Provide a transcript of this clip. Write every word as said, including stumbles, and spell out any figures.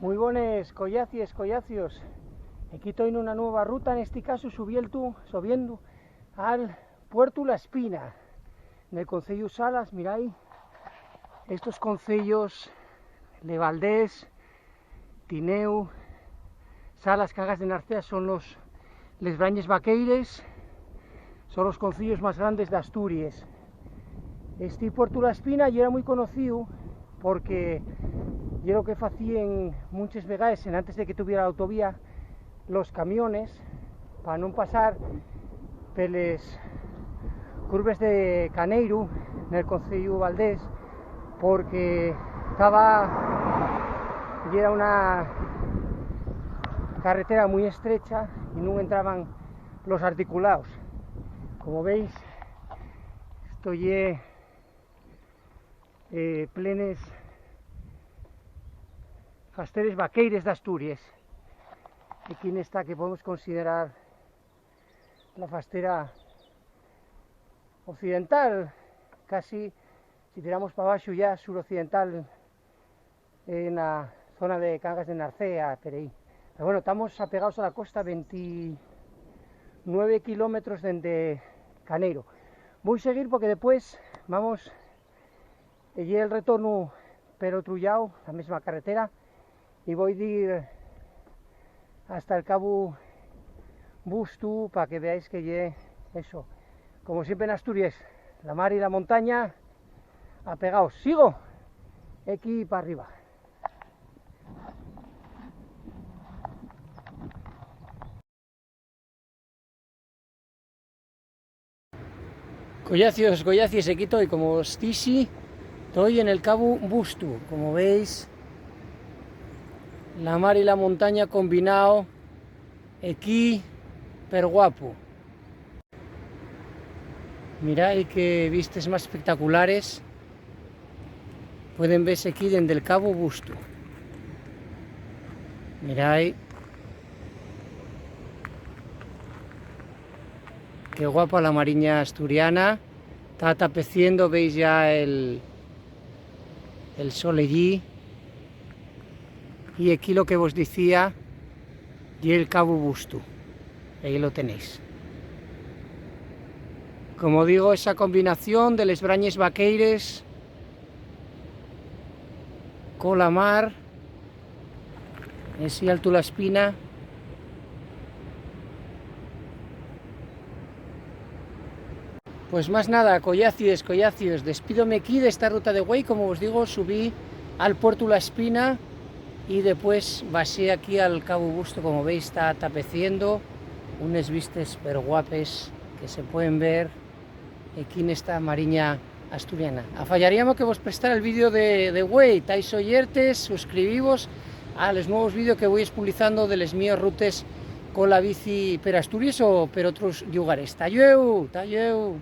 Mui bones, collacies, collacios. Equí toi nuna nueva ruta, nesti casu subieltu, subiendo al Puertu La Espina, nel conceyu Salas. Mirai, estos conceyos de Valdés, Tineu, Salas, Cangas de Narcea son los, les Brañes Vaqueires, son los conceyos más grandes d'Asturies. Esti Puertu La Espina yera mui conocíu porque ye lo que facíen munches vegaes, enantes de que tuviera l'autovía, los camiones pa nun pasar peles curves de Caneiru, nel conceyu Valdés, porque taba, yera una carretera mui estrecha y nun entraban los articulaos. Como veis, esto ye, eh, plenes fasteres vaqueires d'Asturies. Equí nesta que podemos considerar la fastera occidental, casi, si tiramos pa baxo ya, suroccidental, en la zona de Cangas de Narcea, per ehí. Pero bueno, tamos apegaos a la costa, ventinueve kilómetros dende Caneiro. Voi seguir porque depués vamos, eh, ye el retornu per otru llau, la mesma carretera, y voi dir hasta el Cabu Bustu pa que veáis que ye eso. Como siempre en Asturies, la mar y la montaña apegaos. Sigo equí pa arriba. Collacios, collacies, equí toi, como os dixi, toi en el Cabu Bustu. Como veis, la mar y la montaña combinao equí, per guapu. Mirai qué vistes más espectaculares pueden vese equí dende el Cabu Bustu. Mirai qué guapa la mariña asturiana. Ta atapeciendo, veis ya el, el sol ellí. Y equí lo que vos dicía, ye el Cabu Bustu. Ehí lo tenéis. Como digo, esa combinación de les Brañes Vaqueires cola mar, esi Altu la Espina. Pues más nada, collacies, collacios, despídome equí d'esta ruta de güei. Como vos digo, subí al Puertu La Espina y depués baxé aquí al Cabu Bustu. Como veis, ta atapeciendo, unes vistes perguapes que se pueden ver equí nesta mariña asturiana. Afallaríame que vos prestara el vídeo de, de güei. Tais oyertes, suscribivos a los nuevos vídeos que voi espublizando de les míos rutes cola bici per Asturies o per otros llugares. Ta llueu, ta llueu.